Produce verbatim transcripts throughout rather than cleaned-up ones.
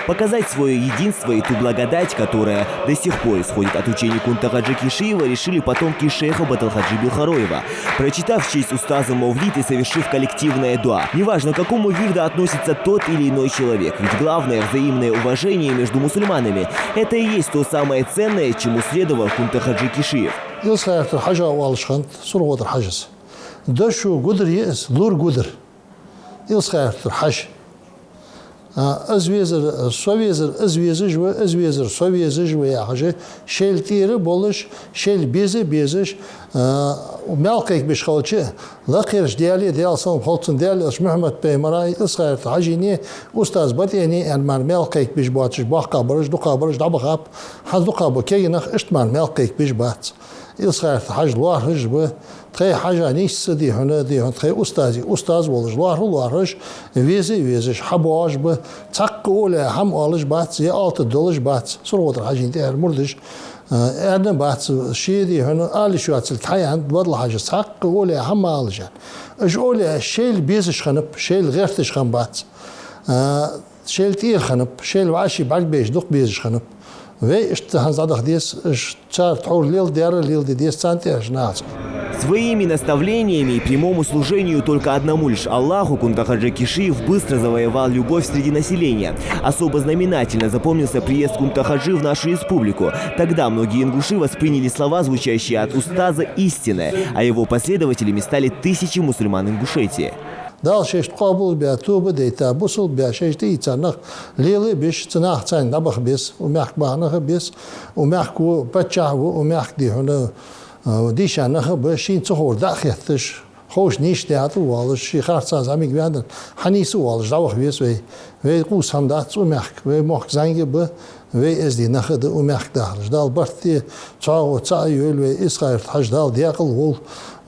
Показать своё единство и ту благодать, которая до сих пор исходит от учений Кунта-Хаджи Кишиева, решили потомки шейха Баталхаджи Билхароева. Прочитав в честь устаза мовлид и совершив коллективное дуа. Неважно, к какому вирду относится тот или иной человек, ведь главное — взаимное уважение между мусульманами. Это и есть то самое ценное, чему следовал Кунта-Хаджи Кишиев. Илсха-Юртара Хьажа оалаш хиннад Сурхо-Юртара Хьажас. Дошо гудар я из, лур гудар. Илсха-Юртара Хьажа. А, из везар, со везар, из везаш ва, из везар, со везаш ва яхаш, шоайла тӀера болаш, шоайла беза безаш, а, маьл кхайкабеш хилча, лакхерча Даьла, Даьла салам хилда цунна, Даьла элча Мухьаммад-пайхамара, Илсха-Юртара Хьажийна, устаз БатӀена аьнна мара маьл кхайкабеш боацаш, боккха бараш, дукха бараш дӀабахаб, хӀанз дукха ба кегий нах, иштта мара маьл кхайкабеш бац. Илсха-Юртара Хьажа лоархӀаш ба, тхоай Хьажа нийсса, дий хьона, дий хьона, тхоай устазий устаз волаш, лоархӀа лоархӀаш, веза везаш, хьабоагӀаш ба, цхьаккха оалаяь хӀама оалаш бац, е оалийтаргдолаш бац, Сурхо-Юртара Хьажийна тӀехьара мурдаш, а, аьнна бац, ше, дий хьона, ала йиш йоацилга хьаяьннай Батал-Хьажас, цхьаккха оалаяь хӀама ма алалаш аьнна. Уж оалаяь шоайла безаш хиннаб, шоайла гӀерташ хиннабац. А, шоайла тӀера хиннаб, шоайла вӀаший бӀаргабайча дукха безаш хиннаб. Вай иштта хӀанз дӀадаха деза, уж цар тхьовра леладаьр леладе деза царна тӀехьарча нахаца. Своими наставлениями и прямому служению только одному лишь Аллаху Кунта-Хаджи Кишиев быстро завоевал любовь среди населения. Особо знаменательно запомнился приезд Кунта-Хаджи в нашу республику. Тогда многие ингуши восприняли слова, звучащие от устаза, истинно, а его последователями стали тысячи мусульман Ингушетии. Дала шоашта къоабал баь, тоба дайта, бусалба баь, шоашта тӀаийца нах лела а беш, цу нахаца дӀабаха беза, укх мехка баха нах а беза, укх мехка ва паччахь, ва укх мехка, дий хьона, а, дийша нах а ба, шийна ца ховр дӀа а хетташ, ховш нийсача тӀа а воалаш, ший харцахьа зӀамига ваьннар хьанийса а воалаш, дӀаваха веза вай. Вай къувса хӀама дац укх мехка, вай мохк зӀамига а ба, вай эздий нах а да укх мехка дахараш. Дала барт а, цхьоагӀо цаӀ а йойла вай, Илсха-Юртара Хьажа Дала даькъала волва,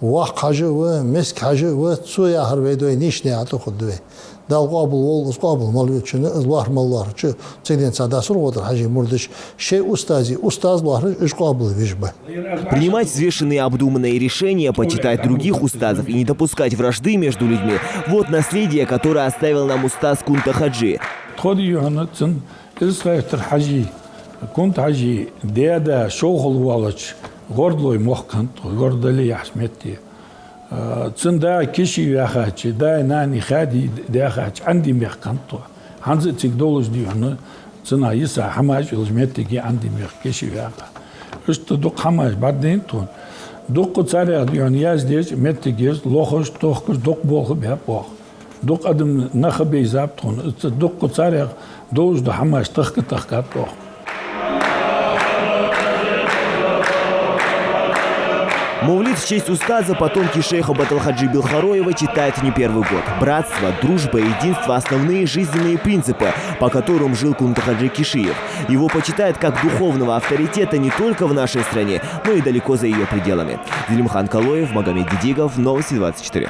воккха Хьажа а ва, миска Хьажа а ва, цо яхар вай дой нийсача тӀа а хургда вай. Дала къоабал волва из, къоабал мел йолчоа, из лоархӀа мел лоархӀачоа, цига денз цхьа да Сурхо-Юртара Хьажий мурдаш, шоай устазий устаз лоархӀаш, уж къоабал беш ба. Принимать взвешенные, обдуманные решения, почитать других устазов и не допускать вражды между людьми — вот наследие, которое оставил нам устаз Кунта-Хаджи. Тхо, дий хьона, цун Илсха-Юртара Хьажий, Кунта-Хьажий даь-да шовхал воаллача, ГӀордалой мохк хиннад тхо, ГӀордалой яхача метте. А, цун да Киши ваьхача, даи нанеи хаьдий даьхача, Ӏанди мехка хиннад тхо. ХӀанз а цига долаш, дий хьона, цунах йиса хӀамаш йолаш моттиг я Ӏанди мехка, Киши ваьха. Иштта дукха хӀамаш бӀаргадайнад тхона. Дукха царех, дий хьона, яздеш моттиг я из, лохаш, тохкаш, дукха болх баьб оаха. Дукха адам нах а бейзаб тхона. Иштта дукха царех долаш дола хӀамаш тахка-тахкад оаха. Мовлид в честь устаза потомки шейха Баталхаджи Билхароева читают не первый год. Братство, дружба и единство — основные жизненные принципы, по которым жил Кунта-Хаджи Кишиев. Его почитают как духовного авторитета не только в нашей стране, но и далеко за её пределами. Зелимхан Калоев, Магомед Дидигов, Новости двадцать четыре.